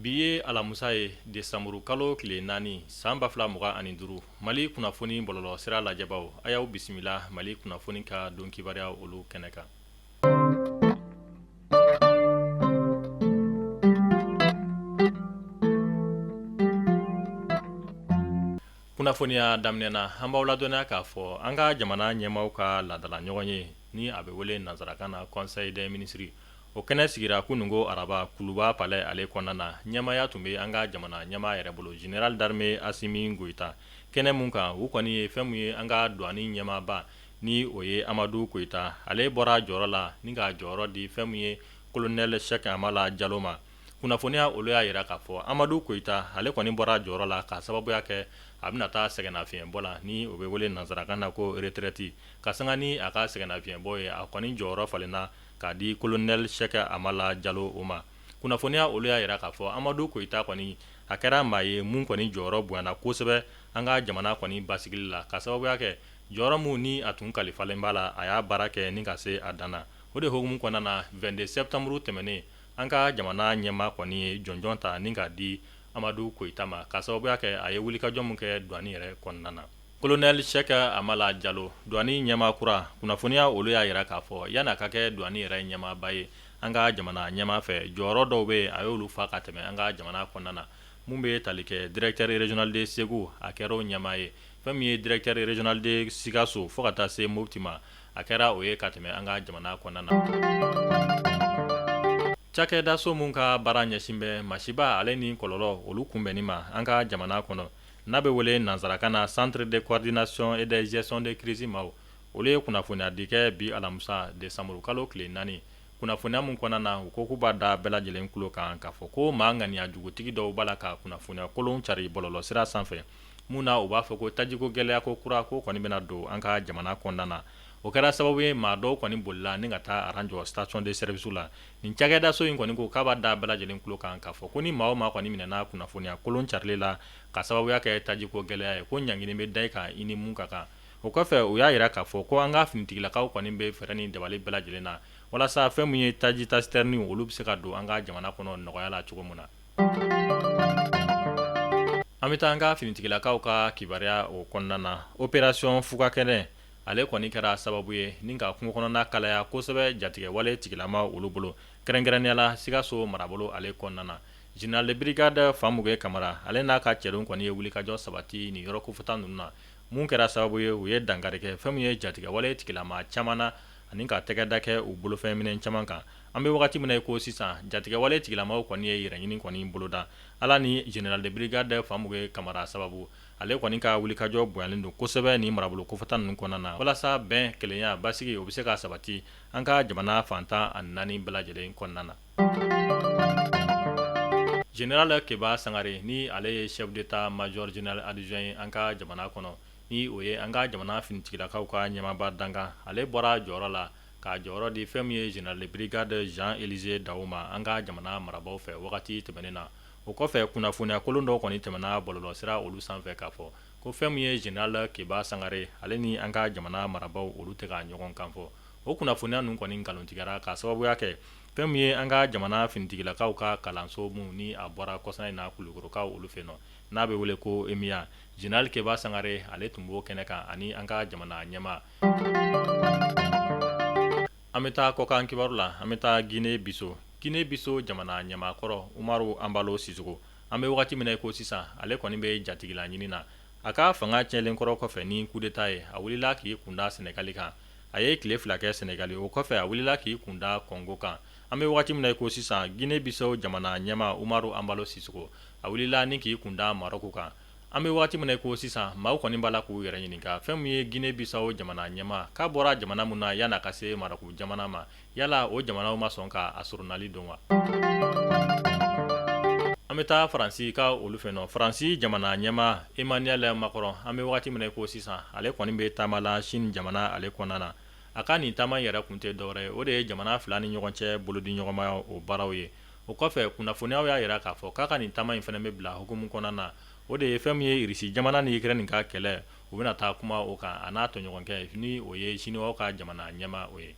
Bi ye alamusa ye, desanburu kalo tile 4, san 2025. Mali kunnafoni bɔlɔlɔ sira lajɛbaw, a y'aw bisimila Mali kunnafoni ka don kibaruya olu kɛnɛ kan. Kunnafoniya daminɛ na, an b'aw ladɔnniya k'a fɔ an ka jamana ɲɛmaaw ka laadala ɲɔgɔnye ni a bɛ wele nansarakan na conseil des ministres, o kɛnɛ sigira kununko araba kuluba palais ale kɔnɔna na. Ɲɛmaaya tun bɛ an ka jamana ɲɛmaa yɛrɛ bolo, général d'armée Asimi Goyita. Kɛnɛ mun kan, u kɔni ye fɛn mun ye an ka douane ɲɛmaaba ni o ye Amadu Koyita, ale bɔra jɔyɔrɔ la ni k'a jɔyɔrɔ di fɛn mun ye colonel Sɛki Amala Jalo ma. Kunnafoniya olu y'a jira k'a fɔ Amadu Koyita ale kɔni bɔra jɔyɔrɔ la k'a sababuya kɛ a bɛna taa sɛgɛnnafiɲɛbɔ la ni o bɛ wele nansarakan na ko retraite. Ka sanga ni a ka sɛgɛnnafiɲɛbɔ ye, a kɔni jɔyɔrɔ falenna k'a di colonel Sɛki Amala Jalo o ma. Kunnafoniya olu y'a jira k'a fɔ Amadu Koyita kɔni a kɛra maa ye mun kɔni jɔyɔrɔ bonyana kosɛbɛ an ka jamana kɔni basigili la, k'a sababuya kɛ jɔyɔrɔ min ni a tun kalifalen b'a la, a y'a baara kɛ ni ka se a dan na. O de hukumu kɔnɔna na 22 septembre tɛmɛnen, an ka jamana ɲɛmaa kɔni ye jɔnjɔn ta ni k'a di Amadu Koyita ma, k'a sababuya kɛ a ye wulikajɔ min kɛ douane yɛrɛ kɔnɔna na. Colonel Sɛki Amala Jalo, douane ɲɛmaa kura, kunnafoniya olu y'a jira k'a fɔ yanni a ka kɛ douane yɛrɛ ɲɛmaaba ye an ka jamana ɲɛmaa fɛ, jɔyɔrɔ dɔw bɛ yen a y'olu fa ka tɛmɛ an ka jamana kɔnɔna na. Mun bɛ tali kɛ directeur régional de Segu, a kɛra o ɲɛmaa ye. Fɛn min ye directeur régional de Sikaso fo ka taa se Mopti ma, a kɛra o ye ka tɛmɛ an ka jamana kɔnɔna na. Cakɛdaso min ka baara ɲɛsin bɛ masiba ale ni kɔlɔlɔ olu kunbɛnni ma an ka jamana kɔnɔ, n'a bɛ wele nansarakan na centre de coordination et de gestion de crise maaw, olu ye kunnafoniyadi kɛ bi alamisa desanburu kalo tile 4. Kunnafoniya min kɔnɔna na, u ko k'u b'a da bɛɛ lajɛlen tulo kan k'a fɔ ko maa ŋaniya jugutigi dɔw b'a la ka kunnafoniya kolon cari bɔlɔlɔsira sanfɛ, mun na u b'a fɔ ko tajiko gɛlɛya ko kura ko kɔni bɛna don an ka jamana kɔnɔna na. O kɛra sababu ye maa dɔw kɔni bolila ni ka taa aran jɔ station de service la. Nin cakɛdaso in kɔni ko k'a b'a da bɛɛ lajɛlen tulo kan k'a fɔ ko ni maa o maa kɔni minɛna kunnafoniya kolon carili la ka sababuya kɛ tajiko gɛlɛya ye, ko ɲangini bɛ da i kan i ni mun ka kan. O kɔfɛ u y'a jira k'a fɔ ko an ka finitigilakaw kɔni bɛ fɛɛrɛ ni dabali bɛɛ lajɛlen na walasa fɛn min ye taji ta citerne olu bɛ se ka don an ka jamana kɔnɔ nɔgɔya la cogo min na. An bɛ taa an ka finitigilakaw ka kibaruya o kɔnɔna na. Opération Fugakɛnɛ ale kɔni kɛra sababu ye ni ka kungo kɔnɔna kalaya kosɛbɛ jatigɛwale tigilama olu bolo, kɛrɛnkɛrɛnnenya la Sikaso marabolo ale kɔnɔna na. Général de brigade Famuge Kamara ale n'a ka cɛdenw kɔni ye wulikajɔ sabati nin yɔrɔ kofɔta ninnu na, mun kɛra sababu ye u ye dankari kɛ fɛn min ye jatigɛwale tigilama caman na ani ka tɛgɛda kɛ u bolofɛn minɛn caman kan. An bɛ wagati min na i ko sisan, jatigɛwale tigilamaw kɔni ye yɛrɛɲini kɔni boloda. Ala ni général de brigade Famuge Kamara sababu, ale kɔni ka wulikajɔ bonyalen don kosɛbɛ nin marabolo kofɔta ninnu kɔnɔna na walasa bɛn, kelenya, basigi o bɛ se ka sabati an ka jamana fan 14 bɛɛ lajɛlen kɔnɔna na. Général Keba Sangare ni ale ye chef d'état major général adjoint ye an ka jamana kɔnɔ, ni o ye an ka jamana finitigilakaw ka ɲɛmaaba dankan, ale bɔra jɔyɔrɔ la k'a jɔyɔrɔ di fɛn min ye général de brigade Jean Élisée Dao ma an ka jamana marabaaw fɛ wagati tɛmɛnen na. O kɔfɛ kunnafoniya kolon dɔw kɔni tɛmɛna bɔlɔlɔsira olu sanfɛ k'a fɔ ko fɛn min ye général Keba Sangare ale ni an ka jamana marabaaw olu tɛ ka ɲɔgɔn kan fɔ. O kunnafoniya ninnu kɔni nkalontigɛra k'a sababuya kɛ fɛn min ye an ka jamana finitigilakaw ka kalanso min ni a bɔra kɔsa in na Kulukorokaw olu fɛ yen nɔ, n'a bɛ wele ko EMIA. Général Keba Sangare ale tun b'o kɛnɛ kan ani an ka jamana ɲɛmaa. An bɛ taa kɔkan kibaru la, an bɛ taa Guinée Bissau. Guinée Bissau jamana ɲɛmaa kɔrɔ Umaru Embalo Sissoco, an bɛ wagati min na i ko sisan, ale kɔni bɛ jatigila ɲini na. A ka fanga tiɲɛlen kɔrɔ kɔfɛ ni coup d'état ye, a wulila k'i kunda Senegali kan. A ye tile 2 kɛ Senegali, o kɔfɛ a wulila k'i kunda Congo kan. An bɛ wagati min na i ko sisan, Guinée Bissau jamana ɲɛmaa Umaru Embalo Sissoco, a wulila ni k'i kunda Maroc kan. An bɛ waati min na i ko sisan, maaw kɔni b'a la k'u yɛrɛ ɲininka fɛn min ye Guinée Bissau jamana ɲɛmaa k'a bɔra jamana min na yan'a ka se Maroc jamana ma, yala o jamanaw ma sɔn ka a soronali don wa? An bɛ taa Faransi ka olu fɛ nɔ. Faransi jamana ɲɛmaa Emmanuel Macron, an bɛ waati min na i ko sisan, ale kɔni bɛ taama la Chine jamana ale kɔnɔna na. A ka nin taama in yɛrɛ kun tɛ dɔwɛrɛ ye, o de ye jamana fila ni ɲɔgɔn cɛ bolodiɲɔgɔnmaya o baaraw ye. O kɔfɛ kunnafoniyaw y'a jira k'a fɔ k'a ka nin taama in fana bɛ bila hukumu kɔnɔna na, o de ye fɛn min ye Irisi jamana ni Ukraine ka kɛlɛ, u bɛna taa kuma o kan a n'a tɔɲɔgɔnkɛ ni o ye Siniwaw ka jamana ɲɛmaa o ye.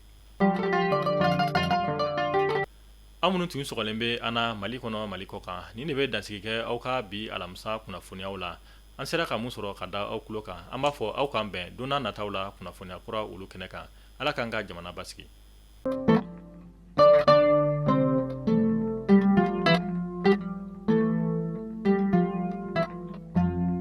Aw minnu tun sɔgɔlen bɛ an na Mali kɔnɔ, Mali kɔ kan, nin de bɛ dansigi kɛ aw ka bi alamisa kunnafoniyaw la. An sera ka mun sɔrɔ ka da aw tulo kan, an b'a fɔ aw k'an bɛn don nataw la kunnafoniya kura olu kɛnɛ kan. Ala k'an ka jamana basigi.